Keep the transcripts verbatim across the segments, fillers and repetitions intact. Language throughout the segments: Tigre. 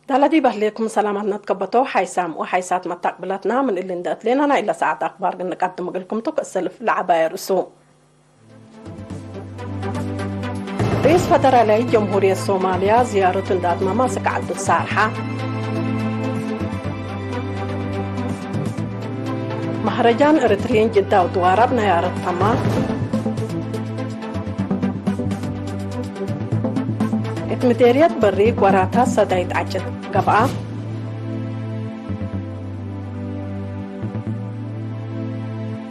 ዳለ ዲብ ህሌኩም ሰላማትና ትከበቶ ሓይሳም ወሓይሳት መታቅብላትና፣ ምን እሊ እንደ እትሌና ናይ እለ ሰዓት አክባር ግን ንቀድም እግልኩም ቱ ክእሰልፍ ለዐባየ ርእሱ። ርኢስ ፈደራላይት ጀምሁርየት ሶማልያ ዝያረቱ እንደ አትመመ አስክ ዐዱ ትሳርሐ። መህረጃን ኤረትርዪን ጅዳ ወድዋራብ ነያረት ተማ። እት ምዴርየት በሪክ ወራታት ሰዳይት ዐጭት ገብአ።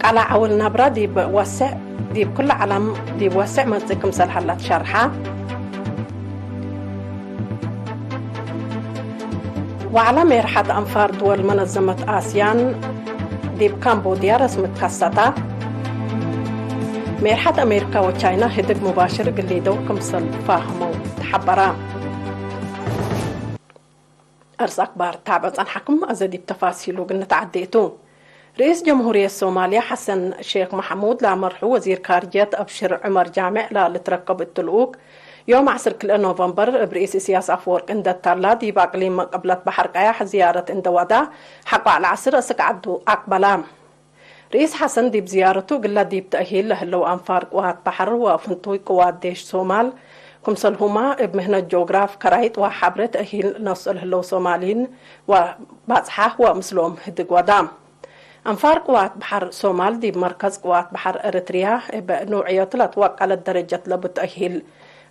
ቃለ ዐውል ነብረ ዲብ ወሴዕ፣ ዲብ ክሉ ዐለም ዲብ ወሴዕ መጽእ ክምሰል ሀላ ትሸርሐ። ወዐለ ሜርሐት አንፋር ድወል መነዘመት አስያን ዲብ ካምቦድያ ረስሚ ትከሰተ። ሜርሐት አሜሪካ ወቻይና ህድግ ሙባሽር እግል ሊደው ክምሰል ፋህመው ተሐበረ። አርስ አክባር ታብዕ ጸንሐኩም፣ አዘ ዲብ ተፋሲሉ እግል ንትዐዴ ቱ። ርኢስ ጀምሁርየት ሶማልያ ሐሰን ሼክ መሐሙድ ለአመርሑ ወዚር ካርጅየት አብሽር ዑመር ጃምዕ ለልትረከብ እቱ ልኡክ፣ ዮም ዐስር ክልኤ ኖቨምበር እብ ርኢስ እስያስ አፈወርቂ እንደ ተላ፣ ዲብ አቅሊም ቅብለት በሐር ቀያሕ ዝያረት እንደ ወዳ፣ ሐቆ ለዐስር አስክ ዐዱ አቅበላ። ርኢስ ሐሰን ዲብ ዝያረቱ፣ እግለ ዲብ ተእሂል ለህለው አንፋር ቅዋት በሐር ወፍንቱይ ቅዋት ዴሽ ሶማል፣ ክምሰልሁመ እብ ምህነት ጆግራፍ፣ ከራይጥ ወሐብሬ ተእሂል ነስኦ ለህለው ሶማልይን ወባጽሐ ወምስሎም ህድግ ወዳ። አንፋር ቅዋት በሐር ሶማል ዲብ መርከዝ ቅዋት በሐር ኤረትርያ እብ ኑዕየቱ ለትወቀለት ደረጀት ለቡ ተእሂል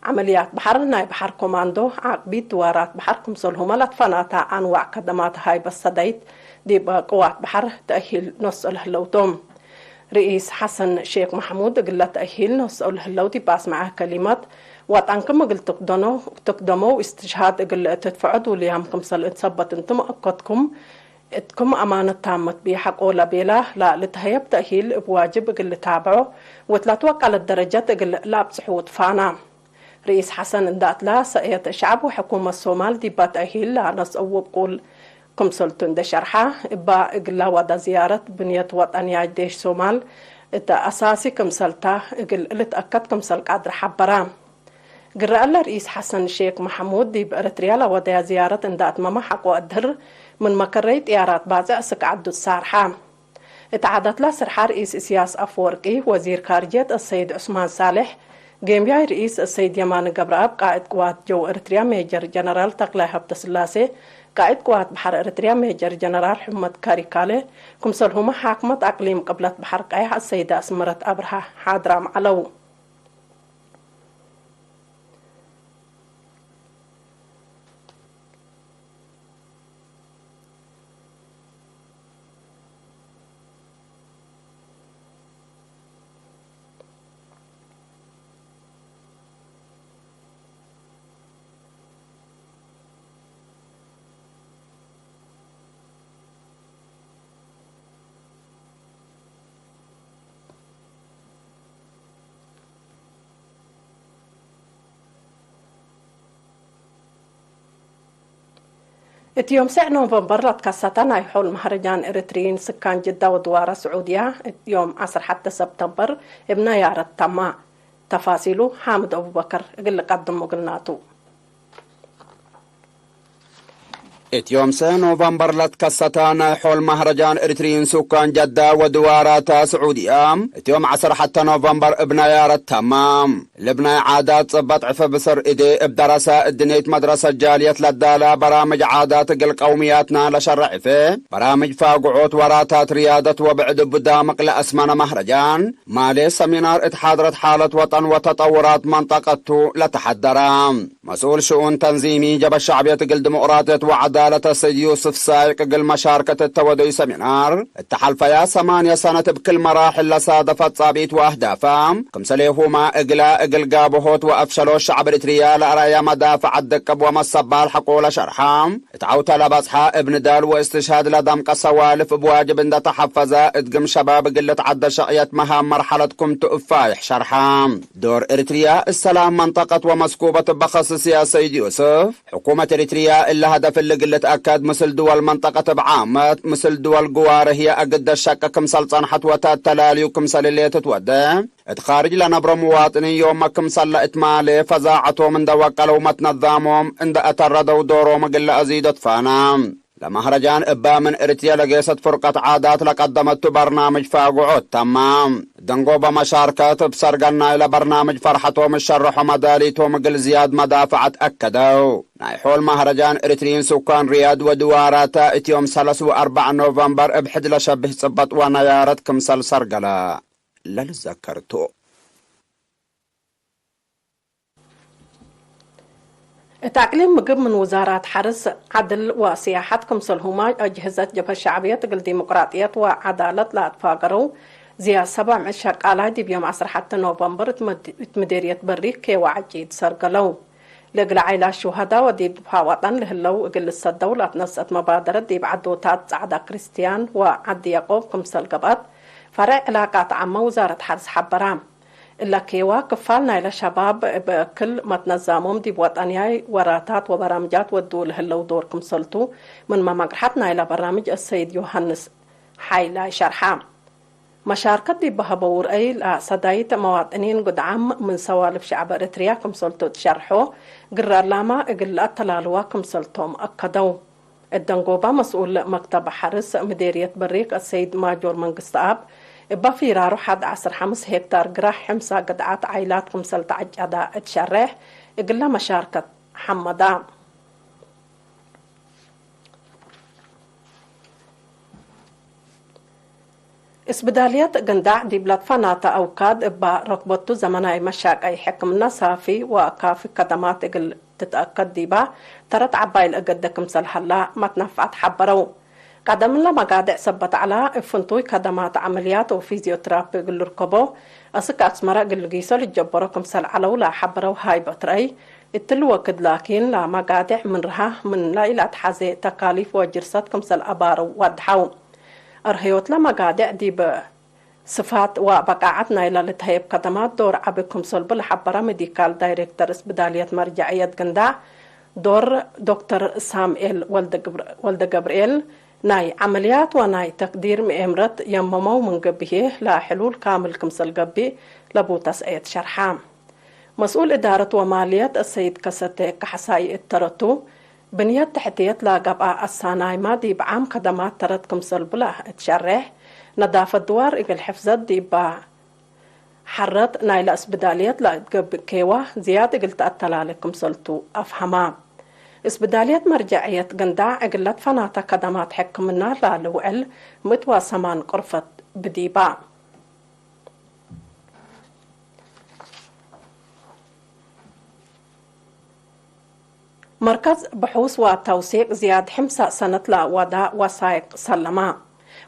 ዐመልያት በሐር፣ ናይ በሐር ኮማንዶ፣ ዓቅቢት ድዋራት በሐር ክምሰልሁመ ለትፈናተ አንዋዕ ከደማት ሃይበት ሰዳይት ዲብ ቅዋት በሐር ተእሂል ነስኦ ለህለው ቶም። ርኢስ ሐሰን ሼክ መሕሙድ እግለ ተእሂል ነስኦ ለህለው ዲብ አስመዐ ከሊመት፣ ወጠንክም እግል ትክደኖ፣ ትክደሞ ወእስትሽሃድ እግል ትድፍዖ ዱልያም ክምሰል እት ሰበት እንቱ መአከድኩም፣ እትኩም አማነት ታመት ብየ ሐቆ ለቤላ፣ ለልትሀየብ ተእሂል እብ ዋጅብ እግል ልታብዖ ወእት ለትወቀለት ደረጀት እግል ለአብጽሑ ትፋና። ርኢስ ሐሰን እንደ አትላ፣ ሰእየት ሸዐብ ወሕኩመት ሶማል ዲባ ተእሂል ለአነስአው ውቁል ክምሰልቱ እንደ ሸርሐ፣ እባ እግላ ወዳ ዝያረት ብንየት ወጠንያይ ዴሽ ሶማል እተ አሳሲ ክምሰልታ እግል ልትአከድ ክምሰል ቃድር ሐበራ። ግረ እለ ርኢስ ሐሰን ሼክ መሐሙድ ዲብ ኤረትርያ ለወደያ ዝያረት እንደ አትመመ ሐቆ አድህር ምን መከረይ ጥያራት ባጽዕ እስክ ዐዱ ትሳርሐ። እት ዓዳትላ ስርሓ ርኢስ እስያስ አፈወርቂ፣ ወዚር ካርጅየት አሰይድ ዑስማን ሳልሕ፣ ጌምያይ ርኢስ አሰይድ የማነ ገብረአብ፣ ቃእድ ቅዋት ጀው ኤረትርያ ሜጀር ጀነራል ተክላይ ሀብተስላሴ፣ ቃእድ ቅዋት በሐር ኤረትርያ ሜጀር ጀነራል ሕመድ ካሪካለ፣ ክምሰልሁመ ሓክመት አቅሊም ቅብለት በሐር ቀያሕ አሰይደ አስመረት አብርሃ ሓድራም ዐለው። እት ዮም ሰዕ ኖቨምበር ለትከሰተ ናይ ሖል መሀረጃን ኤረትርዪን ስካን ጅዳ ወድዋረ ስዑድያ፣ እት ዮም ዐስር ሐተ ሰብተምበር እብ ነያረት ተማ። ተፋሲሉ ሓምድ አቡበከር እግል ልቀድሙ እግልናቱ። እት ዮም ሰዕ ኖቨምበር ለትከሰተ ናይ ሖል መሀረጃን ኤረትርዪን ስካን ጀዳ ወድዋራተ ስዑድያ፣ እት ዮም ዐስር ሐተ ኖቨምበር እብ ነያረት ተማ። ለብናይ ዓዳት ጽበጥ ዕፍብ ስር እዴ እብ ደረሰ እድኔት መድረሰ ጃልየት ለዳለ በራምጅ ዓዳት እግል ቀውምያትና ለሸረዕፈ በራምጅ ፋግዖት ወራታት ርያደት ወብዕድ እቡ ዳምቅ ለአስመነ መህረጃን ማሌ ሰሚናር እት ሓድረት ሓለት ወጠን ወተጠውራት መንጠቀቱ ለተሐደረ። መስኡል ሽኡን ተንዚሚ ጀበ ሸዕብየት እግል ዲሞቅራጥየት ወዐዳለት አሰይድ ዩስፍ ሳይቅ እግል መሻርከት እተ ወደዩ ሰሚናር እተ ሐልፈያ ሰማንየ ሰነት እብ ክል መራሕል ለሳደፈት ጻብኢት ወአህዳፋ፣ ክምሰሌሁመ እግላ እግል ጋብሆት ወአፍሸሎት ሸዕብ ኤሪትርያ ለአርአያ መዳፍዐት ደቅብ ወመሰባል ሐቆ ለሸርሐ፣ እት ዐውተ ለበጽሐ እብ ንዳል ወእስትሽሃድ ለደምቀ ሰዋልፍ እብ ዋጅብ እንደ ተሐፈዘ፣ እት ግም ሸባብ እግል ልትዐደ ሸቅየት መሃም መርሐለት ክምቱ እብ ፋይሕ ሸርሐ። ዶር ኤሪትርያ እሰላም መንጠቀት ወመስኩበት እበ ከስ እስያስ ሰይድ ዮስፍ፣ ሕኩመት ኤሪትርያ እለ ሀደፍ እሊ እግል ልትአከድ፣ ምስል ድወል መንጠቀት እብ ዓመት፣ ምስል ድወል ግዋረ ህዬ አግደ ሸቂ ክምሰል ጸንሐት ወተአተላልዩ ክምሰል ህሌት ትትወዴ፣ እት ካርጅ ለነብሮ ምዋጥኒን ዮመ ክምሰል ለእትማሌ፣ ፈዛዐቶም እንደ ወቀለው መትነዛሞም እንደ አተረደው ዶሮም እግል ለአዚዶ ትፋና። ለመህረጃን እበ ምን እርትየ ለጌሰት ፍርቀት ዓዳት ለቀደመቱ በርናምጅ ፋግዖት ተመ። ደንጎበ መሻርከት እብ ሰርገል ናይለ በርናምጅ ፈርሐቶም እሸርሖ መዳሊቶም እግል ዝያድ መዳፍዐት አከደው። ናይ ሖል መህረጃን እርትርዪን ሱካን ሪያድ ወድዋራተ እት ዮም ሰለስ ወአርበዕ ኖቨምበር እብ ሕድ ለሸብህ ጽበጥ ወነያረት ክምሰል ሰርገለ ለልዘከር ቱ። እት አቅሊም ምግብ ምን ውዛራት ሐርስ፣ ዐድል ወስያሐት ክምሰልሁመ አጅህዘት ጀብሀት ሸዕብየት እግል ዲሞቅራጥየት ወዐዳለት ለአትፋገረው ዝያድ ሰብዕ ምእት ሸቃላይ ዲብ ዮም ዐስር ሐቴ ኖቨምበር እት መድ-፣ እት ምዴርየት በሪክ ኬዋ ዐጪድ ሰርገለው። ለእግል ዓይላት ሹሀዳ ወዲብ ድፋዕ ወጠን ለህለው እግል ልሰደው ለአትነስአት መባደረት ዲብ ዐዶታት ጸዕዳ ክርስትያን ወዐዲ ያቆብ ክምሰል ገብአት ፈሬዕ ዕላቃት ዓመ ውዛረት ሐርስ ሐበራ። እለ ኬዋ ክፋል ናይለ ሸባብ እብ ክል መትነዛሞም ዲብ ወጠንያይ ወራታት ወበራምጃት ወዱ ለህለው ዶር ክምሰልቱ፣ ምን መመቅርሐት ናይለ በራምጅ አሰይድ ዮሐንስ ሓይላይ ሸርሐ። መሻርከት ዲብ በሀበው ርአይ፣ ለሰዳይት መዋጥኒን ግድዓም ምን ሰዋልፍ ሸዕብ ኤረትርያ ክምሰልቱ እት ሸርሖ፣ ግረ ላመ እግል ለአተላልዋ ክምሰልቶም አከደው። እት ደንጎባ መስኡል መክተብ ሐርስ ምዴርየት በሪክ አሰይድ ማጆር መንግስትአብ፣ እበ ፊራሩ ሐድ ዐስር ሐምስ ሄክታር ግራህ ሕምሳ ግድዓት ዓይላት ክምሰል ተዐጨዳ እት ሸሬሕ፣ እግለ መሻርከት ሐመዳ። እስብዳልየት ግንዳዕ ዲብ ለትፈናተ አውካድ እበ ረክበቱ ዘመናይ መሻቀይ ሕክምና ሳፊ ወካፊ ከደማት እግል ትትአከድ ዲባ ተረት ዐባይ ለእገደ ክምሰል ሀላ መትነፍዐት ሐበረው። ቀደምለ መጋድዕ ሰበት ዐላ፣ እብ ፍንቱይ ከደማት ዐመልያት ወፊዝዮትራፒ እግል ልርከቦ፣ አስክ አስመረ እግል ልጊሶ ልጀበሮ ክምሰል ዐለው ለሐበረው ሃይበት ረአይ፣ እትሊ ወክድ ላኪን ለመጋድዕ ምንርሃ ምን ለኢለአትሐዜ ተካሊፍ ወጅርሰት ክምሰል አባረው ወድሐው። አርህዮትለ መጋድዕ ዲብ ስፋት ወበቃዐት ናይለ ልትሀየብ ከደማት ዶር ዐቢ ክምሰልቡ ለሐበረ ሜዲካል ዳይሬክተር እስብዳልየት መርጀዕየት ግንዳዕ ዶር ዶክተር ሳምኤል ወልደ ግብር-፣ ወልደ ገብርኤል፣ ናይ ዐመልያት ወናይ ተክዲር ምኤምረት የመመው ምን ገብእ፣ ለሕሉል ካምል ክምሰል ገብእ ለቡ ተስአየት ሸርሐ። መስኡል እዳረት ወማልየት አሰይድ ከሰተ ካሕሳይ እተረቱ፣ ብንየት ተሕትየት ለገብአ አሳናይመ ዲብ ዓም ከደማት ተረት ክምሰልቡ ለእት ሸሬሕ፣ ነዳፈት ድዋር እግል ሕፍዘት ዲበ ሐረት ናይለ እስብዳልየት ለእትገብእ ኬዋ ዝያድ እግል ተአተላሌ ክምሰልቱ አፍሀማ። እስብዳልየት መርጀዕየት ግንዳዕ እግል ለትፈናተ ከደማት ሕክምና ለልውዕል ምእት ወሰማን ቅርፈት ብዲባ። መርከዝ ብሑስ ወተውሲቅ ዝያድ ሕምሳ ሰነት ለአወዳ ወሳይቅ ሰለማ።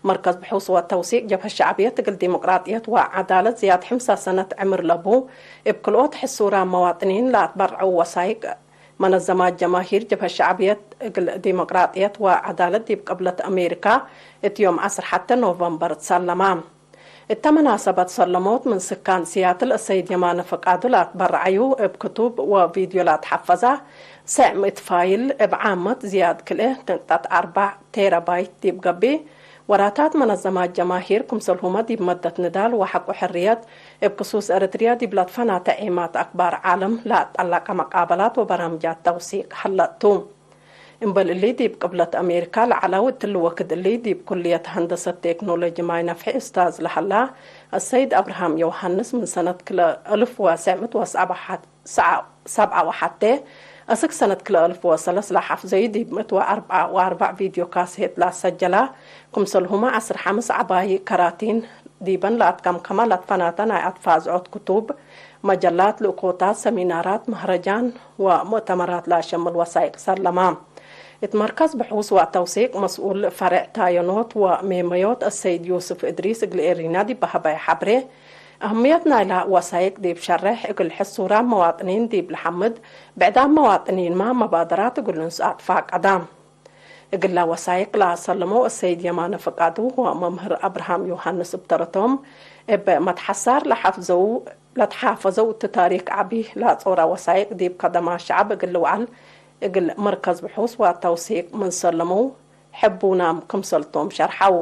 መርከዝ ብሑስ ወተውሲቅ ጀብሀት ሸዕብየት እግል ዲሞቅራጥየት ወዐዳለት ዝያድ ሕምሳ ሰነት ዕምር ለቡ፣ እብ ክልኦት ሕሱራን መዋጥኒን ለአትበርዐው ወሳይቅ፣ መነዘማት ጀማሂር ጀብሀት ሸዕብየት እግል ዲሞቅራጥየት ወዐዳለት ዲብ ቅብለት አሜሪካ እት ዮም ዐስር ሐቴ ኖቨምበር ትሰለማ። እተ መናሰበት ሰለሞት ምን ስካን ሲያትል አሰይድ የማነ ፍቃዱ ለአትበረዐዩ እብ ክቱብ ወቪድዮ ለአትሐፈዛ ሰዕ ምእት ፋይል እብ ዓመት ዝያድ ክልኤ ንቅጠት አርበዕ ቴራባይት ዲብ ገብእ፣ ወራታት መነዘማት ጀማሂር ክምሰልሁመ ዲብ መደት ንዳል ወሐቁ ሕርየት እብ ክሱስ ኤረትርያ ዲብ ለትፈናተ ዔማት አክባር ዓለም ለአጠለቀ መቃበላት ወበራምጃት ተውሲቅ ሀለቱ። እምበል እሊ፣ ዲብ ቅብለት አሜሪካ ለዐለው እትሊ ወክድ እሊ፣ ዲብ ኩልየት ሀንደሰት ቴክኖሎጂ ማይ ነፍሒ እስታዝ ለሀላ አሰይድ አብርሃም ዮሐንስ፣ ምን ሰነት ክለ አልፍ ወትሰዕ ምእት ወሰብዓ ወሐቴ አስክ ሰነት ክለ አልፍ ወሰለስ ለሐፍዘዩ፣ ዲብ ምእት ወአርበዕ ወአርበዕ ቪድዮ ካሴት ለአሰጀላ፣ ክምሰልሁመ ዐስር ሐምስ ዐባይ ከራቲን ዲበን ለአትከምከመ ለትፈናተ ናይ አትፋዝዖት ክቱብ፣ መጀላት፣ ልእኮታት፣ ሰሚናራት፣ መህረጃን ወሙእተመራት ለአሸምል ወሳይቅ ሰለማ። እት መርከዝ ብሑስ ወተውሲቅ መስኡል ፈሬዕ ታየኖት ወሜመዮት አሰይድ ዮስፍ እድሪስ እግል ኤሪና ዲብ ሀበየ ሐብሬ፣ አህምየት ናይላ ወሳይቅ ዲብ ሸሬሕ፣ እግል ሕሱራን መዋጥኒን ዲብ ለሐምድ፣ ብዕዳም መዋጥኒንመ መባደራት እግል ልንስአት ፋቀዳ። እግላ ወሳይቅ ለአሰለመው አሰይድ የማነ ፍቃዱ ወመምህር አብርሃም ዮሐንስ እብ ተረቶም፣ እብ መትሐሳር ለሐፍዘው ለትሓፈዘው እት ታሪክ ዐቢ ለአጾራ ወሳይቅ ዲብ ከደማት ሸዐብ እግል ልውዓል እግል መርከዝ ብሑስ ወተውሲቅ ምን ሰለመው ሕቡናም ክምሰልቶም ሸርሐው።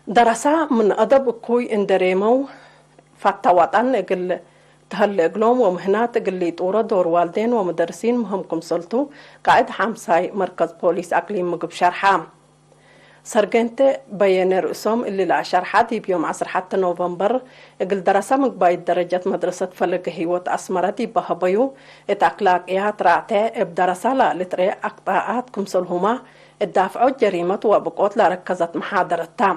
ደረሳ ምን አደብ እኩይ እንዴ ሬመው፣ ፈተ ወጠን እግል ተሀሌ እግሎም ወምህናት እግል ሊጡረ ዶር ዋልዴን ወመደርሲን ምህም ክምሰልቱ፣ ቃእድ ሐምሳይ መርከዝ ፖሊስ አቅሊም ምግብ ሸርሐ። ሰርጌንቴ በየነ ርእሶም እሊ ለአሸርሐ፣ ዲብ ዮም ዐስር ሐተ ኖቨምበር እግል ደረሳ ምግባይት ደረጀት መድረሰት ፈለገ ህይወት አስመረ ዲብ በሀበዩ፣ እት አክላቅያት ራዕተ እብ ደረሳ ለልትርኤ አክጣአት ክምሰልሁመ፣ እት ዳፍዖት ጀሪመት ወብቆት ለረከዘት መሓደረት ተ።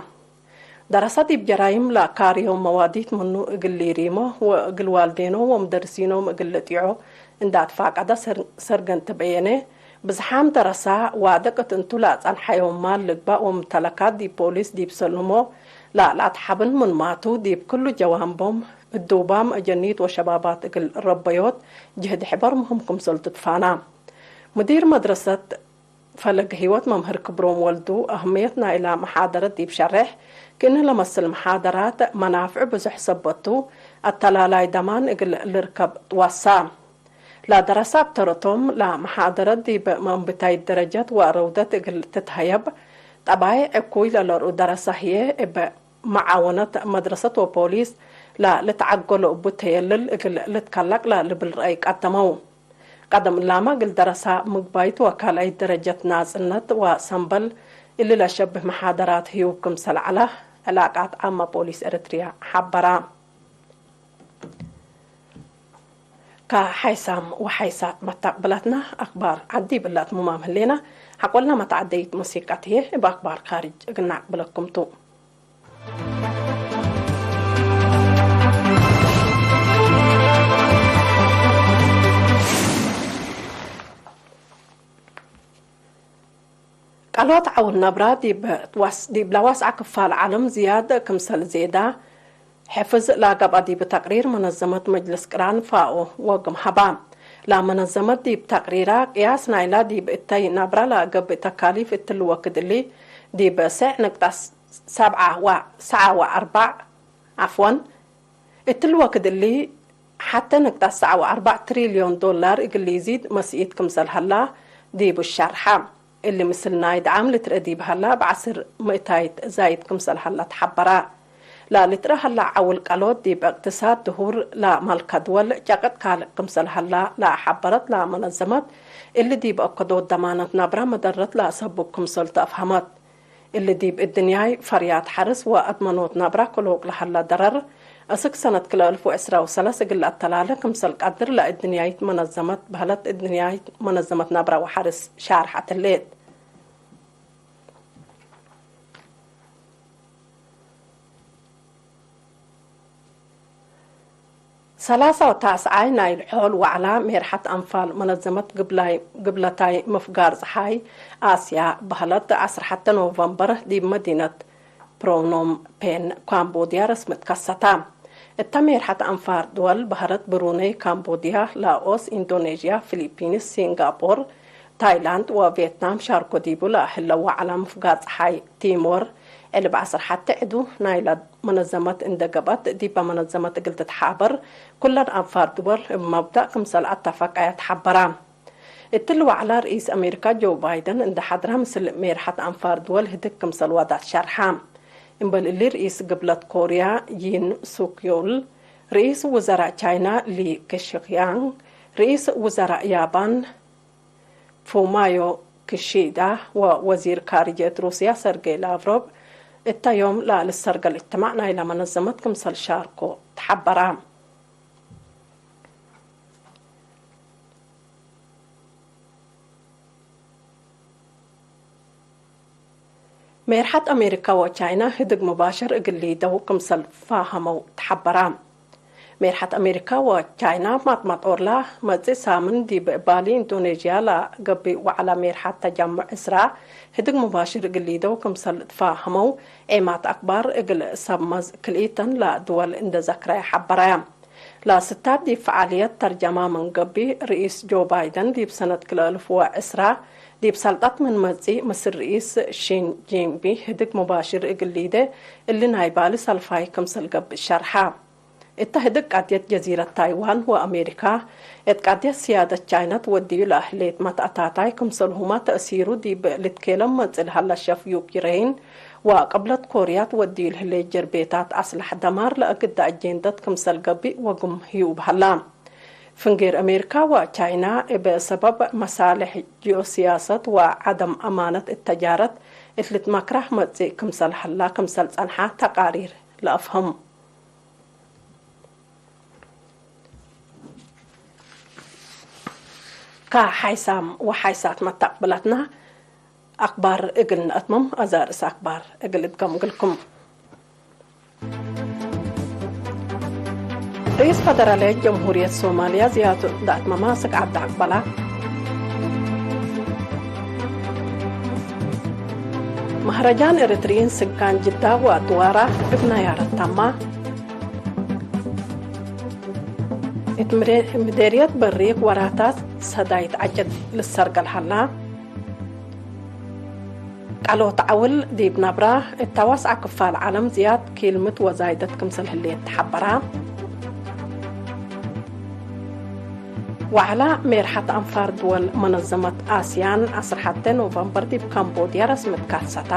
ደረሳ ዲብ ጀራይም ለአካርዮም መዋዲት ምኑ እግል ሊሪሞ ወእግል ዋልዴኖ ወምደርሲኖም እግል ልጢዖ እንደ አትፋቀደ ሰር-፣ ሰርገንት በየነ፣ ብዝሓም ደረሳ ዋድቅ እት እንቱ ለአጸንሐዮም ማል ልግባእ ወምተለካት ዲብ ፖሊስ ዲብ ሰልሞ ለአልአትሐብን ምንማቱ፣ ዲብ ክሉ ጀዋንቦም እዱባም አጀኒት ወሸባባት እግል ረበዮት ጅህድ ሕበር ምህም ክምሰል ትትፋና። ሙዲር መድረሰት ፈለግ ህይወት መምህር ክብሮም ወልዱ፣ አህምየት ናይላ መሓደረት ዲብ ሸሬሕ፣ ክእነ ለመስል መሓደራት መናፍዕ ብዙሕ ሰበት ቱ፣ አተላላይ ደማን እግል ልርከብ ትወሳ። ለደረሳ እብ ተረቶም፣ ለመሓደረት ዲብ መንብታይት ደረጀት ወረውደት እግል ትትሀየብ፣ ጠባይዕ እኩይ ለለርኡ ደረሳ ህዬ፣ እብ መዓወነት መድረሰት ወፖሊስ ለልትዐገሎ እቡ ተየልል እግል ልትከለቅ ለልብል ረአይ ቀደመው። ቀደም እላመ እግል ደረሳ ምግባይት ወካልአይት ደረጀት ናጽነት ወሰምበል እሊ ለሸብህ መሓደራት ህዩብ ክምሰል ዐለ ዕላቃት ዓመ ፖሊስ ኤረትርያ ሐበራ። ከሐይሳም ወሐይሳት መታቅብላትና አክባር ዐዲ ብላትሙማም ህሌና፣ ሐቆልና መተዓደይት ሙሲቀት ህዬ እብ አክባር ካርጅ እግል ናቅብለኩም ቱ። ቃልዋት ዐውል ነብራ ዲብ ዋስ-፣ ዲብ ለዋስዐ ክፋል ዐለም ዝያድ ክምሰል ዜዳ ሕፍዝ ለገብአ ዲብ ተቅሪር መነዘመት መጅልስ ቅራን ፋኦ ወግም ሀባ። ለመነዘመት ዲብ ተቅሪራ ቅያስ ናይላ ዲብ እተይ ነብራ ለገብእ ተካሊፍ እትሊ ወክድ እሊ ዲብ ሰዕ ንቅጣ ሰብዓ ወ-፣ ሰዓ ወአርበዕ፣ ዐፍወን፣ እትሊ ወክድ እሊ ሐቴ ንቅጣ ሰዓ ወአርበዕ ትሪልዮን ዶላር እግል ሊዚድ መስኢት ክምሰል ሀላ ዲቡ ሸርሐ። እሊ ምስል ናይ ደዓም ልትርኤ ዲብ ሀላ እብ ዐስር ምእታይት ዛይድ ክምሰል ሀላ ተሐበራ። ለልትርኤ ሀላ ዐውል ቀሎት ዲብ እቅትሳድ ድሁር ለመልከ ድወል ጨቅጥ ካልእ ክምሰል ሀላ ለሐበረት ለመነዘመት፣ እሊ ዲብ አከዶት ደማነት ነብረ መደረት ለአሰቡብ ክምሰል ተአፍሀመት። እሊ ዲብ እድንያይ ፈርያት ሐርስ ወአድመኖት ነብረ ክሎቅ ለሀለ ደረር፣ እስክ ሰነት ክልኤ አልፍ ወዕስራ ወሰለስ እግል ለአተላለ ክምሰል ቀድር ለእድንያይት መነዘመት በህለት እድንያይት መነዘመት ነብረ ወሐርስ ሻርሐት ህሌት። ሰላሳ ወታስዓይ ናይ ልሖል ወዕላ ሜርሐት አንፋል መነዘመት ግብላይ-፣ ግብለታይ ምፍጋር ጸሓይ አስያ በህለት ዐስር ሐተ ኖቨምበር ዲብ መዲነት ፕሮኖም ፔን ካምቦድያ ረስሚ ትከሰታ። እተ ሜርሐት አንፋር ድወል በህረት ብሩነይ፣ ካምቦድያ፣ ላኦስ፣ ኢንዶኔዥያ፣ ፊሊፒንስ፣ ሲንጋፖር፣ ታይላንድ ወቬትናም ሻርኮ ዲቡ ለህለው ወዐላ ምፍጋር ጸሓይ ቲሞር ዕልብ ዐስር ሐተ ዕዱ ናይላ መነዘመት እንደ ገብአት፣ ዲበ መነዘመት እግል ትትሓበር ኩለን አንፋር ድወል እብ መብዳእ ክምሰል አተፈቀየ ተሐበራ። እትሊ ወዕላ ርኢስ አሜሪካ ጆ ባይደን እንደ ሐድራ ምስል ሜርሐት አንፋር ድወል ህድግ ክምሰል ዋዳት ሸርሐ። እምበል እሊ ርኢስ ግብለት ኮርያ ዪን ሱክ ዮል፣ ርኢስ ውዘራእ ቻይና ሊ ኬሺክያንግ፣ ርኢስ ውዘራእ ያባን ፉማዮ ኪሺዳ ወወዚር ካርጀት ሩስያ ሰርጌይ ላቭሮቭ እተ ዮም ለልሰርገል እጅትማዕ ናይለ መነዘመት ክምሰል ሻርኮ ተሐበራ። ሜርሐት አሜሪካ ወቻይና ህድግ ሙባሽር እግል ሊደው ክምሰል ፋሀመው ተሐበራ። ሜርሐት አሜሪካ ወቻይና ማጥማጦርላ መጽእ ሳምን ዲብ ባሊ ኢንዶኔዥያ ለገብእ ወዐለ ሜርሐት ተጃሙዕ እስራ ህድግ ሙባሽር እግል ሊደው ክምሰል ትፋሀመው ዔማት አክባር እግል ሰብ መዝ ክልኢተን ለድወል እንደ ዘክረየ ሐበረየ። ላስታት ዲብ ፈዓልየት ተርጀማ ምን ገብእ፣ ርኢስ ጆ ባይደን ዲብ ሰነት ክልኤ አልፍ ወዕስራ ዲብ ሰልጠት ምን መጽእ፣ ምስል ርኢስ ሺን ጂንፒንግ ህድግ ሙባሽር እግል ሊዴ፣ እሊ ናይ ባሊ ሰልፋይ ክምሰል ገብእ ሸርሐ። እተ ህድግ ቀድየት ጀዚረት ታይዋን ወአሜሪካ፣ እት ቀድየት ስያደት ቻይና ትወድዩ ለህሌት መትአታታይ ክምሰልሁመ ተእሲሩ ዲብ ልትኬለም መጽእ ለሀለ ሸፍ ዩክሬን ወቅብለት ኮርያ ትወድዩ ለህሌት ጀርቤታት አስለሕ ደማር ለአግደ አጄንደት ክምሰል ገብእ ወግም ህዩ በሀላ። ፍንጌር አሜሪካ ወቻይና እብ ሰበብ መሳልሕ ጂኦሲያሰት ወዐደም አማነት እት ተጃረት እት ልትመክራህ መጽእ ክምሰል ሀላ ክምሰል ጸንሐ ተቃሪር ለአፍህም። ከሓይሳም ወሓይሳት መተቅብለትና አክባር እግል ነአትምም፣ አዛርእስ አክባር እግል እትገምግልኩም። ርኢስ ፈደራልየት ጀምሁርየት ሶማልያ ዝያቱ እንደ አትመመ ስግዓት ዳቅበላ። መህረጃን ኤረትርዪን ስካን ጅዳ ወአድዋራ እብ ነያረት ተማ። እት ምዴ-፣ ምዴርየት በሪክ ወራታት ሰዳይት ዐጀት ልሰርገል ሀላ። ቀሎት ዐውል ዲብ ነብራ እተ ወስዐ ክፋል ዐለም ዝያድ ኪልምት ወዛይደት ክምሰል ህሌት ተሐበራ። ወዐለ ሜርሐት አንፋር ድወል መነዘመት አስያን ዐስር ሐቴ ኖቨምበር ዲብ ካምቦድያ ረስምት ካሰታ።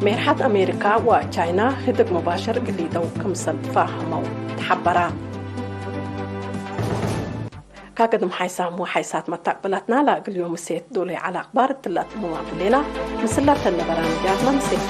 ሜርሐት አሜሪካ ወቻይና ህድግ ሙባሽር እግል ሊደው ክምሰል ትፋሀመው ተሐበራ። ከቅድም ሓይሳም ወሓይሳት መታቅብላትና ለእግል ዮም እሴት ዶሉይ ዐለ አክባር እትለ አትምም አፍሌና። ምስላተን ለበራምጃትነ ምሴት